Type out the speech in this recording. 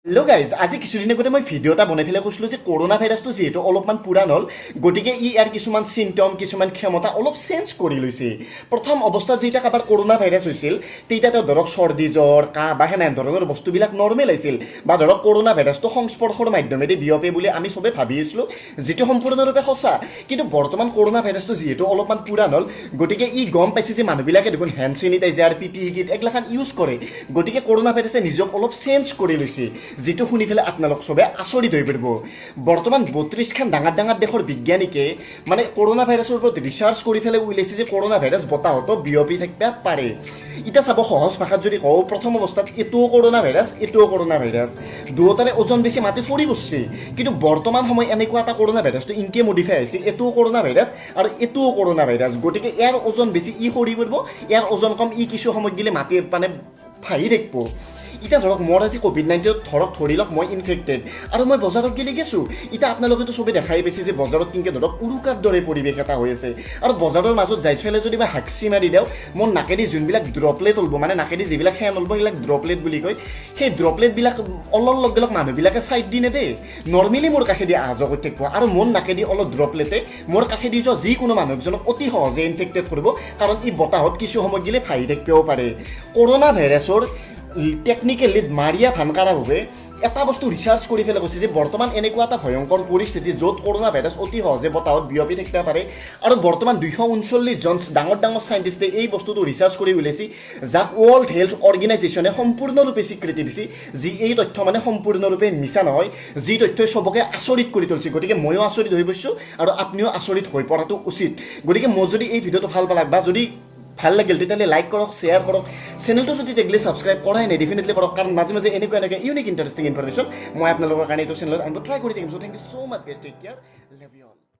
Hello' guys, আজি কিছুদিন আগতে মই ভিডিঅ' এটা বনাই পেলাই কৈছিলোঁ যে কৰোণা ভাইৰাছটো যিহেতু অলপমান পুৰাণ হ'ল, গতিকে ই ইয়াৰ কিছুমান চিমটম, কিছুমান ক্ষমতা অলপ চেঞ্জ কৰি লৈছে। প্ৰথম অৱস্থাত যেতিয়া কাৰোবাৰ কৰোণা ভাইৰাছ হৈছিল, তেতিয়া তেওঁ ধৰক চৰ্দি, জ্বৰ, কাহ বা সেনে ধৰণৰ বস্তুবিলাক নৰ্মেল আছিল বা ধৰক কৰোণা ভাইৰাছটো সংস্পৰ্শৰ মাধ্যমেদি বিয়পে বুলি আমি চবে ভাবি আছিলোঁ, যিটো সম্পূৰ্ণৰূপে সঁচা। কিন্তু বৰ্তমান কৰোণা ভাইৰাছটো যিহেতু অলপমান পুৰাণ হ'ল, গতিকে ই গম পাইছে যে মানুহবিলাকে দেখোন hand sanitiser, PPE kit এইগিলাখান use কৰে। গতিকে কৰোণা ভাইৰাছে নিজক অলপ চেঞ্জ কৰি লৈছে, যিটো শুনি পেলাই আপোনালোক চবে আচৰিত হৈ পৰিব। বৰ্তমান 32খন ডাঙৰ ডাঙৰ দেশৰ বিজ্ঞানীকে মানে কৰোণা ভাইৰাছৰ ওপৰত ৰিচাৰ্চ কৰি পেলাই উলিয়াইছে যে কৰোণা ভাইৰাছ বতাহতো বিয়পি থাকিব পাৰে। এতিয়া চাব, সহজ ভাষাত যদি কওঁ, প্ৰথম অৱস্থাত এইটোও কৰোণা ভাইৰাছ, এইটোও কৰোণা ভাইৰাছ, দুয়োটাৰে ওজন বেছি, মাটিত সৰি পৰিছে। কিন্তু বৰ্তমান সময় এনেকুৱা এটা কৰোণা ভাইৰাছটো ইনকে মডিফাই হৈছে, এইটোও কৰোণা ভাইৰাছ আৰু এইটোও কৰোণা ভাইৰাছ। গতিকে ইয়াৰ ওজন বেছি, ই সৰি পৰিব। ইয়াৰ ওজন কম, ই কিছু সময় গ'লে মাটিত মানে ভাহি থাকিব। এতিয়া ধৰক মোৰ আজি ক'ভিড-19ত ধৰক ধৰি লওক মই ইনফেক্টেড আৰু মই বজাৰত গেলি গেছোঁ। এতিয়া আপোনালোকেতো চবেই দেখাই পাইছে যে বজাৰত কেনেকৈ ধৰক উৰুকাৰ দৰে পৰিৱেশ এটা হৈ আছে আৰু বজাৰৰ মাজত যাই পেলাই যদি মই হাকচি মাৰি দিওঁ, মোৰ নাকেদি যোনবিলাক ড্ৰপলেট ওলব, মানে নাকেদি যিবিলাক ফেন ওলব, সেইবিলাক ড্ৰপলেট বুলি কয়। সেই ড্ৰপলেটবিলাক অলপ লগে লগ মানুহবিলাকে চাইড দি নেদে, নৰ্মেলি মোৰ কাষেদি অহা যোৱা কৰি থাকিব আৰু মোৰ নাকেদি অলপ ড্ৰপলেটে মোৰ কাষেদি যোৱা যিকোনো মানুহজনক অতি সহজে ইনফেক্টেড কৰিব, কাৰণ ই বতাহত কিছু সময় গ'লে ভাহি থাকিবও পাৰে। কৰোণা ভাইৰাছৰ টেকনিকেল লিড মাৰিয়া ভান কাৰাভে এটা বস্তু ৰিচাৰ্চ কৰি পেলাই কৈছে যে বৰ্তমান এনেকুৱা এটা ভয়ংকৰ পৰিস্থিতি, য'ত কৰোণা ভাইৰাছ অতি সহজে বতাহত বিয়পি থাকিব পাৰে। আৰু বৰ্তমান 239জন ডাঙৰ ডাঙৰ চাইণ্টিষ্টে এই বস্তুটো ৰিচাৰ্চ কৰি উলিয়াইছে, যাক ৱৰ্ল্ড হেল্থ অৰ্গেনাইজেশ্যনে সম্পূৰ্ণৰূপে স্বীকৃতি দিছে, যি এই তথ্য মানে সম্পূৰ্ণৰূপে মিছা নহয়, যি তথ্যই চবকে আচৰিত কৰি তুলিছে। গতিকে ময়ো আচৰিত হৈ পৰিছোঁ আৰু আপুনিও আচৰিত হৈ পৰাটো উচিত। গতিকে মই যদি এই ভিডিঅ'টো ভাল পালাক বা যদি ভাল লাগিল, তেতিয়াহ'লে লাইক কৰক, শ্বেয়াৰ কৰক। চেনেলটো যদি তেগলি ছাবস্ক্ৰাইব কৰাই নাই, ডেফিনেটলি কৰক, কাৰণ মাজে মাজে এনেকুৱা এনেকুৱা ইউনিক, ইণ্টাৰেষ্টিং ইনফৰমেশ্যন মই আপোনালোকৰ কাৰণে এইটো চেনেলত আনিব ট্ৰাই কৰি থাকিম। So thank you so much, guys. Take care, love you all.